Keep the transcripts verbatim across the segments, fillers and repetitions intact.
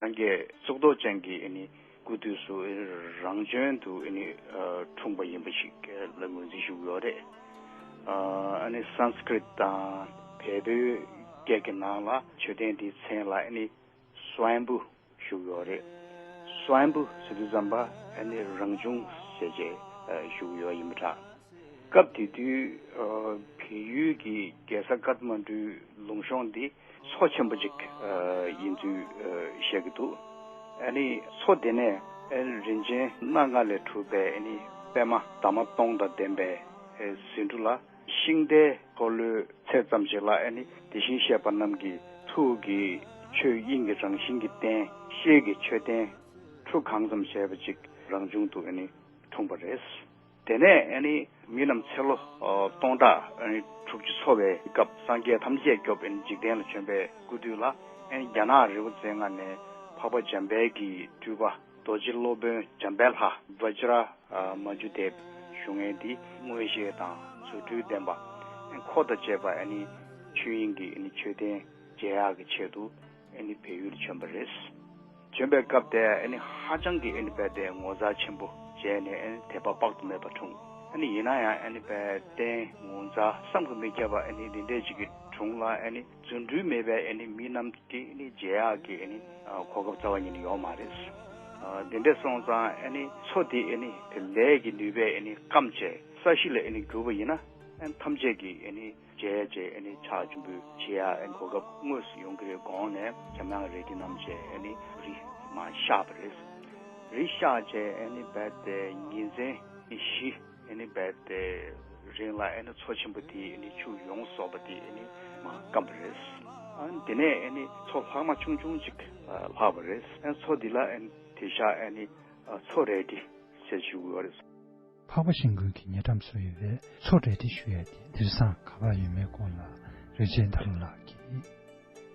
སངས་རྒྱས་གཙུག་ཏོར་ཅན་གྱི་ཨ་ནི་སྐུ་དུས་སུ་རང་བྱོན་དུ་ཨ་ནི་འཁྲུངས་པ་ཡིན་པ་ཞིག་ལ་ངོས་འཛིན་ཞུ་གི་ཡོད་རེད། ཨ་ནི་སཾ་སྐྲྀཏ་དང་བལ་པོའི་སྐད་ཀྱི་ནང་ལ་མཆོད་རྟེན་དེའི་མཚན་ལ་ཨ་ནི་སྭཱམ་བྷུ་ཞུ་གི་ཡོད་རེད། སྭཱམ་བྷུ་ཟེར་དུས་ཙམ་པ་ཨ་ནི་རང་བྱུང་ཟེར་བྱས་ཞུ་གི་ཡོད་ཡིན་པ་འདྲ། སྐབས་དེ་དུས་བལ་ཡུལ་གྱི་རྒྱལ་ས་ཀཏ་མན་ཌུའི་ལུང་གཤོང་འདི་མཚོ་ཆེན་པོ་ཅིག་ཡིན་ཚུལ་བཤད་ཀྱི་འདུག་ཨ་ནི་མཚོ་དེ་ནས་རིན་ཆེན་སྣ་ལྔ་ལས་གྲུབ་པའི་ཨ་ནི་པད་མ་འདབ་མ་སྟོང་དང་ལྡན་པའི་ཟེའུ་འབྲུ་ལ། ཤིང་རྟའི་འཁོར་ལོའི་ཚད་ཙམ་ཞིག་ལ་ཨ་ནི་དེ་བཞིན་གཤེགས་པ་རྣམས་ཀྱི་ཐུགས་ཀྱི་ཆོས་དབྱིངས་ཀྱི་རང་བཞིན་གྱི་རྟེན་ཤེལ་གྱི་མཆོད་རྟེན་ཁྲུ་གང་ཙམ་བྱས་པ་ཅིག་རང་བྱུང་དུ་ཨ་ནི་འཁྲུངས་པ་རེད། དེ་ནས་ཨ་ནི་མི་རྣམས་ཚེ་ལོ་སྟོང་ཕྲག་ཨ་ནི་དྲུག་ཅུ་འཚོ་བའི་སྐབས་སངས་རྒྱས་ཐམས་ཅད་སྐྱོབ་ཨ་ནི་འཇིག་རྟེན་ལ་བྱོན་པའི་སྐུ་དུས་ལ་ཨ་ནི་རྒྱ་ནག་རི་བོ་རྩེ་ལྔ་ནས་འཕགས་པ་འཇམ་དཔལ་གྱི་སྤྲུལ་པ་རྡོ་རྗེ་སློབ་དཔོན་འཇམ་དཔལ་ལྷ་བཛྲ་མཉྫུ་དེབ་ཞུ་མཁན་འདི་མངོན་ཤེས་དང་རྫུ་འཕྲུལ་ལྡན་པ། ཨེ་འཁོར་དང་བཅས་པ་ཨ་ནི་ཆོས་དབྱིངས་ཀྱི་ཨ་ནི་མཆོད་རྟེན་མཇལ་ཡག་གི་ཆེད་དུ་ཨ་ནི་བལ་ཡུལ་ལ་བྱོན་པ་རེད། བྱོན་པའི་སྐབས་དེ་ཨ་ནི་ཧ་ཅང་གི་ཨ་ནི་རྦད་དེ་ངོ་མཚར་ཆེན་པོ་མཇལ་ནས་ཨ་ནི་དད་པ་དཔག་ཏུ་མེད་པ་འཁྲུངས། ཨ་ནི་ཡིན་ན་ཡང་ཨ་ནི་རྦད་རྟེན་ངོ་མཚར་བསམ་གྱིས་མི་ཁྱབ་པ་ཨ་ནི་འདི་འདྲས་ཅིག་གི་དྲུང་ལ་ཨ་ནི་རྫུ་འཕྲུལ་མེད་པའི་ཨ་ནི་མི་རྣམས་ཀྱིས་ནི་མཇལ་ཡག་གི་ནི་གོ་སྐབས་རྩ་བ་ཉིད་ནས་ཡོད་མ་རེད། འདི་འདྲ་སོང་ཙང་ནི་མཚོ་དེ་ནི་དེ་ལས་ཀྱི་ནུས་པས་ནི་སྐམ་བྱས་ས་གཞི་ལ་ནི་གྱུར་པ་ཡིན་ན་ཐམས་ཅད་ཀྱིས་ནི་མཇལ་བྱས་ནི་ཕྱག་མཆོད་འབུལ་བྱེད་ཡག་གོ་སྐབས་དངོས་སུ་ཡོང་གི་རེད་དགོངས་ནས་འཇམ་དབྱངས་རལ་གྲི་བསྣམས་བྱས་ནི་རི་མར་གཤེགས་པ་རེད། རི་གཤེགས་བྱས་ནི་རྦད་དེ་ཉིན་མཚན་ནི་བཞི། ཨེ་ནི་རྦད་དེ་རིང་ལ་ཨེ་ནི་མཚོ་ཆེན་པོ་དེའི་ཨེ་ནི་ཆུ་ཡོངས་རྫོགས་པ་དེ་ཨེ་ནི་མར་སྐམ་པ་རེད། ཨ་དེ་ནས་ཨེ་ནི་མཚོ་ལྷག་མ་ཆུང་ཆུང་ཅིག་ལྷག་པ་རེད། ཨེ་མཚོ་འདི་ལ་ཨེ་ནི་དེང་སང་ཨེ་ནི་མཚོ་རལ་གྲི་ཟེར་ཞུ་གི་ཡོད་རེད། འཕགས་པ་ཤིང་ཀུན་གྱི་ཉེ་འགྲམ་སུ་ཡོད་པའི་མཚོ་རལ་གྲི་ཞུ་ཡས་དེ་དེང་སང་ག་པར་ཡོད་མེད་སྐོར་ལ་རིན་ཆེན་དར་ལགས་ཀྱིས།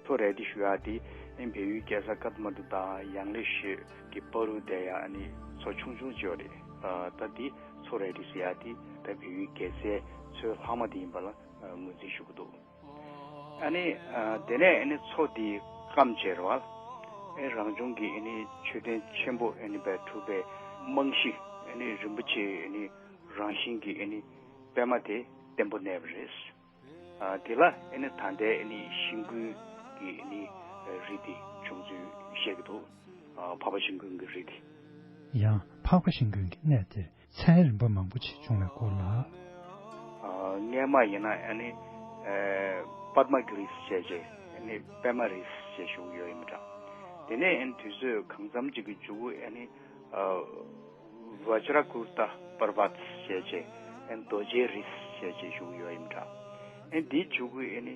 མཚོ་རལ་གྲི་ཞུ་ཡག་དེ་ཨེ་བལ་ཡུལ་རྒྱལ་ས་ཀཏ་མན་ཌུ་དང་ཡང་ལེ་ཤོད་ཀྱི་བར་དུ་བསྡད་ཡག་ཨ་ནི་མཚོ་ཆུང་ཆུང་ཅིག་ཡོད་རེད། ད་དེ་མཚོ་རལ་གྲི་ཟེར་ཡག་དེ་ད་བལ་ཡུལ་རྒྱལ་སའི་མཚོའི་ལྷག་མ་དེ་ཡིན་པ་ལ་ངོས་འཛིན་ཞུ་གི་འདུག་ཨ་ནི་དེ་ནས་ཨ་ནི་མཚོ་དེ་སྐམ་བྱས་རེད་བ། ཨེ་རང་བྱུང་གི་ཨ་ནི་མཆོད་རྟེན་ཆེན་པོ་ཨ་ནི་བལ་གྲུབ་པའི་རྨང་གཞི་ཨ་ནི་རིན་པོ་ཆེ་ཨ་ནི་རང་བཞིན་གྱི་ཨ་ནི་པད་མ་དེ་བརྟན་པོ་གནས་པ་རེད། ཨ་དེ་ལ་ཨེ་ནི་ད་ལྟའི་ཨེ་ནི་ཤིང་ཀུན་གྱི་ཨེ་ནི་རི་དེ་བྱུང་ཚུལ་བཤད་ཀྱི་འདུག་ཨ་འཕགས་པ་ཤིང་ཀུན་གྱི་རི་དེ། ཡང་འཕགས་པ་ཤིང་ཀུན་གྱི་གནས་དེར་མཚན་རིམ་པ་མང་པོ་ཅིག་བྱུང་བའི་སྐོར་ལ། ཨ་སྔས་མ་ཡིན་ན་ཨེ་ནི་ཨེ་པདྨ་གི་རི་ཞེས་བྱས་ཨེ་ནི་པདྨ་རི་ཞེས་ཞུ་གི་ཡོད་ཡིན་པ་འདྲ། དེ་ནས་ཨེ་ནི་དུས་ཚོད་གང་འཚམ་ཅིག་གི་མཇུག་གུ་ཨེ་ནི་ཨ། བཛྲ་ཀུ་ཏ་པར་བཏ་ཞེས་བྱས་ཨེ་རྡོ་རྗེའི་རི་ཞེས་བྱས་ཞུ་གི་ཡོད་ཡིན་འདྲ། ཨེ་འདིའི་མཇུག་གུ་ཨེ་ནི་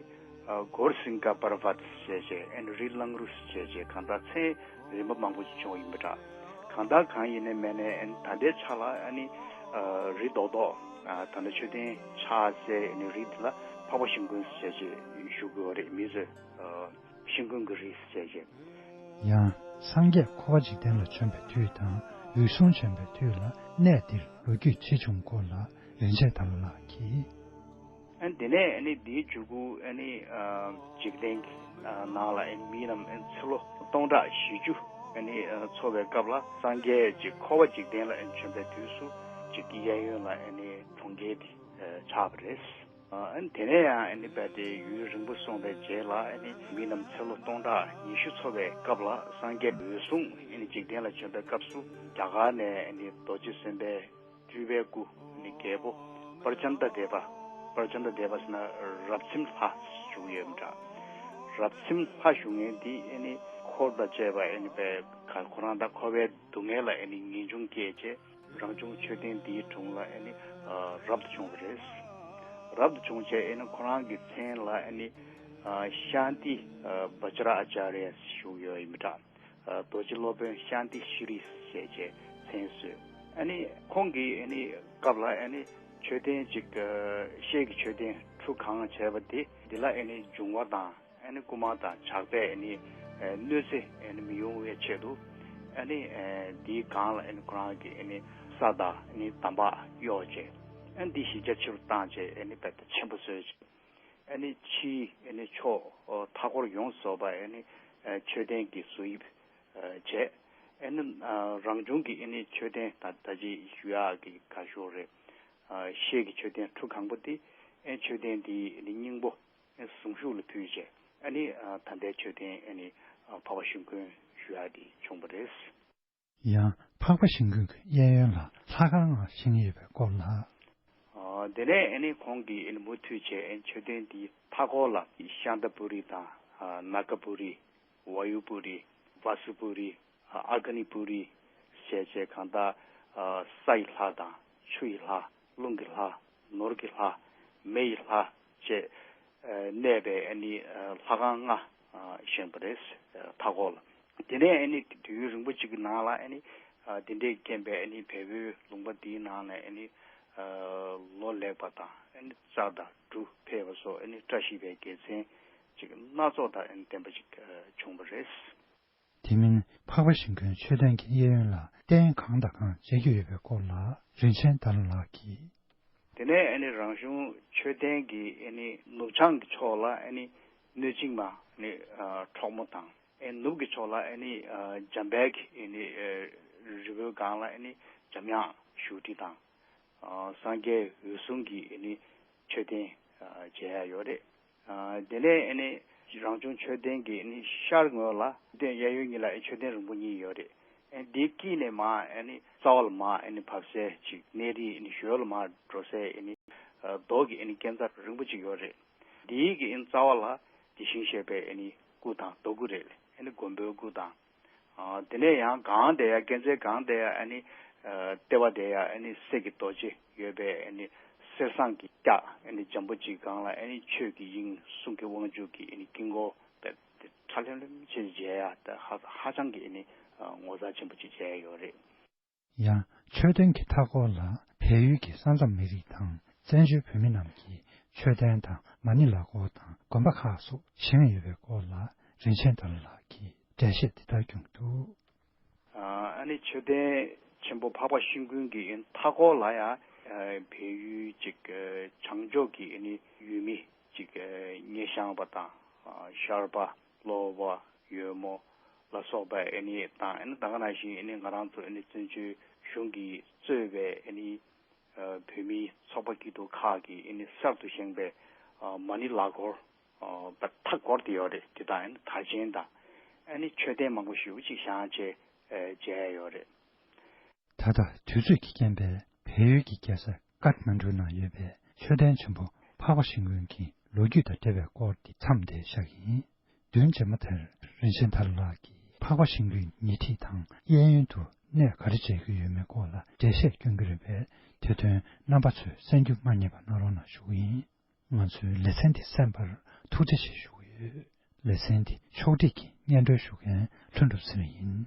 གོར་སིང་ཀ་པར་བཏ་ཞེས་བྱས་ཨེ་རི་གླང་རུ་ཞེས་བྱས་གང་ལྟར་མཚན་རིམ་པ་མང་པོ་ཞིག་བྱུང་ཡིན་པ་འདྲ། གང་ལྟར་གང་ཡིན་ནའི་མིན་ནའི་ཨེ་ད་ལྟའི་ཆ་ལ་ཨེ་ནི་རི་རྡོག་རྡོག་ད་ལྟ་མཆོད་རྟེན་ཆགས་སའི་ཨེ་ནི་རི་འདི་ལ་འཕགས་པ་ཤིང་ཀུན་ཞེས་བྱས་ཞུ་གི་ཡོད་རེད། མི་ཚོས་ཤིང་ཀུན་གྱི་རི་ཞེས་བྱས། ཡང་སངས་རྒྱས་འཁོར་བ་འཇིག་རྟེན་ལ་བྱོན་པའི་དུས་དང་འོད་སྲུང་བྱོན་པའི་དུས་ལ་གནས་འདིར་ལོ་རྒྱུས་ཇི་བྱུང་སྐོར་ལ་རིན་ཆེན་དར་ལགས་ཀྱིས། ཨ་དེ་ནས་ཨ་ནི་འདིའི་མཇུག་གུ་ཨ་ནི་འཇིག་རྟེན་གྱི་ནང་ལ་ཨ་ནི་མི་རྣམས་ཨ་ནི་ཚེ་ལོ་སྟོང་ཕྲག་བཞི་བཅུ་ཨ་ནི་འཚོ་བའི་སྐབས་ལ་སངས་རྒྱས་ཀྱི་འཁོར་བ་འཇིག་རྟེན་ལ་ཨ་ནི་བྱོན་པའི་དུས་སུ་ཅིག་གཡས་གཡོན་ལ་ཨ་ནི་གྲོང་ཁྱེར་དེ་ཆགས་པ་རེད། ཨ་ནི་དེ་ནས་ཡང་ཨ་ནི་རྦད་དེ་ཡུན་རིང་པོ་སོང་བའི་རྗེས་ལ་ཨ་ནི་མི་རྣམས་ཚེ་ལོ་སྟོང་ཕྲག་ཉི་ཤུ་འཚོ་བའི་སྐབས་ལ་སངས་རྒྱས་འོད་སྲུང་ཨ་ནི་འཇིག་རྟེན་ལ་བྱོན་པའི་སྐབས་སུ་རྒྱ་གར་ནས་ཨ་ནི་རྡོ་རྗེ་སེམས་དཔའི་སྤྲུལ་པའི་སྐུ་ཨ་ནི་རྒྱལ་པོ་པྲ་ཙནྡྲ་དེ་པ། པྲ་ཙནྡྲ་དེ་པ་ཟེར་ན་རབ་མཚམས་ལྷ་ཞུ་ཡོད་འདྲ། རབ་མཚམས་ལྷ་ཞུ་མཁན་འདི་ཨ་ནི་འཁོར་དང་བཅས་པ་ཨ་ནི་པའི་ཁོ་རང་དང་འཁོར་བའི་སྡུག་བསྔལ་ལ་ཨ་ནི་ངེས་འབྱུང་སྐྱེས་བྱས། རང་བྱུང་མཆོད་རྟེན་འདིའི་དྲུང་ལ་ཨ་ནི་རབ་ཏུ་བྱུང་བ་རེད། རབ་ཏུ་བྱུང་བྱས་ཨ་ནི་ཁོ་རང་གི་མཚན་ལ་ཨ་ནི་ཤཱནྟི་བཛྲ་ཨ་ཙཱརྱ་ཞུ་ཡོད་ཡིན་པ་འདྲ། རྡོ་རྗེ་སློབ་དཔོན་ཤཱནྟི་ཤྲཱི་ཞེས་བྱས་མཚན་གསོལ། ཨ་ནི་ཁོང་གིས་ཨ་ནི་སྐབས་ལ་ཨ་ནི་མཆོད་རྟེན་གཅིག་ཤེལ་གྱི་མཆོད་རྟེན་ཁྲུ་གང་བྱས་པ་དེ་འདི་ལ་ཨ་ནི་འབྱུང་བ་དང་། ཨ་ནི་རྐུ་མ་དང་ཇག་པས་ཨ་ནི་གནོད་འཚེ་ཨ་ནི་མི་ཡོང་བའི་ཆེད་དུ་ཨ་ནི་འདིའི་སྒང་ལ་ཨ་ནི་ཁོ་རང་གི་ཨ་ནི་ས་དང་ཨ་ནི་འདམ་བག་གཡོགས་བྱས། ཨ་ནི་འདི་གཞི་རྒྱ་ཆེ་རུ་བཏང་བྱས་ཨ་ནི་རྦད་དེ་ཆེན་པོ་བཟོས་བྱས། ཨ་ནི་ཕྱིའི་ཨ་ནི་ཕྱོགས་མཐའ་འཁོར་ཡོངས་རྫོགས་པ་ཨ་ནི་མཆོད་རྟེན་གྱི་བཟོ་དབྱིབས་ རང་བྱུང་གི་ཨ་ནི་མཆོད་རྟེན་དང་ད་ཅི་ཞུ་ཡག་གི་དགའ་ཤོས་རེད། ཤེལ་གྱི་མཆོད་རྟེན་ཁྲུ་གང་པོ་དེ་ཨེ་མཆོད་རྟེན་དེའི་ཨ་ནི་སྙིང་པོ་ཨེ་གཟུངས་གཞུག་ལ་ཕུལ་བྱས་ཨ་ནི་ད་ལྟའི་མཆོད་རྟེན་ཨ་ནི་འཕགས་པ་ཤིང་ཀུན་ཞུ་ཡག་དེ་བྱུང་བ་རེད། ཡང་འཕགས་པ་ཤིང་ཀུན་གྱི་གཡས་གཡོན་ལ་ལྷ་ཁང་ལྔ་བཞེངས་ཡོད་པའི་སྐོར་ལ། དེ་ནས་ཨ་ནི་ཁོང་གིས་ཨ་ནི་མུ་མཐུད་བྱས་ཨ་ནི་མཆོད་རྟེན་དེའི་མཐའ་སྐོར་ལ་ཤཱནྟ་པུ་རི་དང་ནཱ་ག་པུ་རི། ཝ་ཡུ་པུ་རི། ཝ་སུ་པུ་རི། ཨ་ཀ་ནི་པུ་རི་ཞེས་བྱས་གང་ལྟར་ས་ཡི་ལྷ་དང་ཆུ་ཡི་ལྷ། རླུང་གི་ལྷ། ནོར་གྱི་ལྷ། མེ་ཡི་ལྷ་བཅས་གནས་པའི་ཨ་ནི་ལྷ་ཁང་ལྔ་བཞེངས་པ་རེད། མཐའ་སྐོར་ལ། དེ་ནས་ཨ་ནི་དུས་ཡུན་རིང་པོ་ཅིག་གི་ནང་ལ་ཨ་ནི་དེ་འདྲའི་རྐྱེན་པས་ཨ་ནི་བལ་པོའི་ལུང་པ་འདིའི་ནང་ནས་ཨ་ནི་ལོ་ལེགས་པ་དང་ཨ་ནི་རྩྭ་དང་འབྲུ་འཕེལ་བ་སོགས་ཨ་ནི་བཀྲ་ཤིས་པའི་དགེ་མཚན་ཅིག་སྣ་ཚོགས་དང་ཨ་ནི་ལྡན་པ་ཅིག་བྱུང་བ་རེད། དེ་མིན་འཕགས་པ་ཤིང་ཀུན་མཆོད་རྟེན་གྱི་གཡས་གཡོན་ལ་རྟེན་གང་དང་གང་མཇལ་རྒྱུ་ཡོད་པའི་སྐོར་ལ་རིན་ཆེན་དར་ལགས་ཀྱིས། དེ་ནས་ཨ་ནི་རང་བྱུང་མཆོད་རྟེན་གྱི་ཨ་ནི་ནུབ་བྱང་གི་ཕྱོགས་ལ་ཨ་ནི་གནོད་སྦྱིན་མ་ཨ་ནི་ཨ་གྲོགས་མོ་དང་ཨ་ནི་ནུབ་ཀྱི་ཕྱོགས་ལ་ཨ་ནི་ཨ་འཇམ་དཔལ་གྱི་ཨ་ནི་ཨ་རི་བོའི་སྒང་ལ་ཨ་ནི་འཇམ་དབྱངས་བཞུགས་ཁྲི་དང་། ཨ་སངས་རྒྱས་འོད་སྲུང་གི་ཨ་ནི་མཆོད་རྟེན་ཨ་མཇལ་ཡ་ཡོད་རེད། ཨ་དེ་ནས་ཨ་ནི་རང་བྱུང་མཆོད་རྟེན་གྱི་ཨ་ནི་ཤར་ངོས་ལ་མཆོད་རྟེན་གཡས་གཡོན་གཉིས་ལ་ཨ་མཆོད་རྟེན་རིང་པོ་གཉིས་ཡོད་རེད། ཨ་འདིའི་དཀྱིལ་ནས་མར་ཨ་ནི་རྩ་བ་ལ་མར་ཨ་ནི་བབས་སའི་ཅིག་གནས་རིའི་ཨ་ནི་ཞོལ་ལ་མར་འགྲོ་སའི་ཨ་ནི་ཨ་རྡོ་གི་ཨ་ནི་སྐས་འཛེག་རིང་པོ་ཅིག་ཡོད་རེད། འདིའི་གི་ཨ་ནི་རྩ་བ་ལ་དེ་བཞིན་གཤེགས་པའི་ཨ་ནི་སྐུ་དང་རྡོ་སྐུ་རེད། ཨ་ནི་མགོན་པོའི་སྐུ་དང་། ཨ་དེ་ནས་ཡང་སྒང་དེ་ཡ་སྐས་འཛེག་སྒང་དེ་ཡ་ཨ་ནི་ཨ་ལྟེ་བ་དེ་ཡ་ཨ་ནི་གསེར་གྱི་རྡོ་རྗེ་ཡོད་པའི་ཨ་ནི་གསེར་ཟངས་ཀྱི་ལྕགས་ཨ་ནི་འཇམ་པོ་ཅིག་སྒང་ལ་ཨ་ནི་ཆོས་ཀྱི་དབྱིངས་གསུང་གི་དབང་ཕྱུག་གི་ཨ་ནི་དཀྱིལ་འཁོར་དེ་ཁྲ་ལྷེམ་ལྷེམ་བྱས་མཇལ་ཡ་དེ་ཧ་ཧ་ཅང་གི་ཨ་ནི་ངོ་མཚར་ཆེན་པོ་ཅིག་མཇལ་ཡ་ཡོད་རེད། ཡང་མཆོད་རྟེན་གྱི་མཐའ་སྐོར་ལ་བལ་ཡུལ་གྱི་ས་མཚམས་མི་རིགས་དང་བཙན་བྱོལ་བོད་མི་རྣམས་ཀྱི་མཆོད་རྟེན་དང་མ་ཎི་ལག་འཁོར་དང་དགོན་པ་ཁག་སོགས་བཞེངས་ཡོད་པའི་སྐོར་ལ་རིན་ཆེན་དར་ལགས་ཀྱིས་འགྲེལ་བཤད་འདི་ལྟར་བསྐྱོན་འདུག། ཨ་ནི་མཆོད་རྟེན་ཆེན་པོ་འཕགས་པ་ཤིང་ཀུན་གྱི་མཐའ་སྐོར་ལ་ཡང་བལ་ཡུལ་གཅིག་བྱང་ཕྱོགས་ཀྱི་ཡུལ་མི་གཅིག་སྙེ་ཤང་པ་དང་ཤར་པ། གློ་བ། ཡོལ་མོ་ལ་སོགས་པ་ཨ་ནི་དང་ཨ་ནི་ད་ག་ནང་བཞིན་ཨ་ནི་ང་རང་ཚོ་ཨ་ནི་བཙན་བྱོལ་གཞུང་གིས་གཙོས་པའི་ཨ་ནི་བོད་མིའི་ཚོགས་པ་སྐྱིད་སྡུག་ཁག་གིས་ཨ་ནི་གསར་དུ་བཞེངས་པའི་མ་ཎི་ལག་འཁོར་མཐའ་བསྐོར་དེ་ཡོད་རེད། དེ་དང་ཨ་ནི་དར་ཆེན་དང་ཨ་ནི་མཆོད་རྟེན་མང་པོ་ཞེ་པོ་ཅིག་བཞེངས་བྱས་མཇལ་ཡ་ཡོད་རེད། ད་ལྟ་དུས་ཚོད་ཀྱི་རྐྱེན་པས་བལ་ཡུལ་གྱི་རྒྱལ་ས་ཀཏ་མན་གྲུ་ནང་ཡོད་པའི་མཆོད་རྟེན་ཆེན་པོ་འཕགས་པ་ཤིང་ཀུན་གྱི་ལོ་རྒྱུས་དང་འབྲེལ་བའི་སྐོར་འདི་མཚམས་འདིར་བཞག་གི་ཡིན། བདུན་རྗེས་མ་དེར་རིན་ཆེན་དར་ལགས་ཀྱིས་འཕགས་པ་ཤིང་ཀུན་ཉེ་འཁྲིས་དང་གཡས་གཡོན་དུ་གནས་ག་རེ་མཇལ་རྒྱུ་ཡོད་མེད་སྐོར་ལ་འགྲེལ་བཤད་སྐྱོན་གྱི་རེད་པས། དེ་དོན་རྣམ་པ་ཚོས་གསན་རྒྱུ་མ་བསྙེལ་བ་གནང་རོགས་གནང་ཞུ་གི་ཡིན། ང་ཚོའི་ལེ་ཚན་འདི་གསན་པར་ཐུགས་རྗེ་ཆེ་ཞུ་གི་ཡོད། ལེ་ཚན་འདི་ཕྱོགས་སྒྲིག་གིས་སྙན་སྒྲོན་ཞུ་མཁན་ལྷུན་གྲུབ་ཚེ་རིང་ཡིན།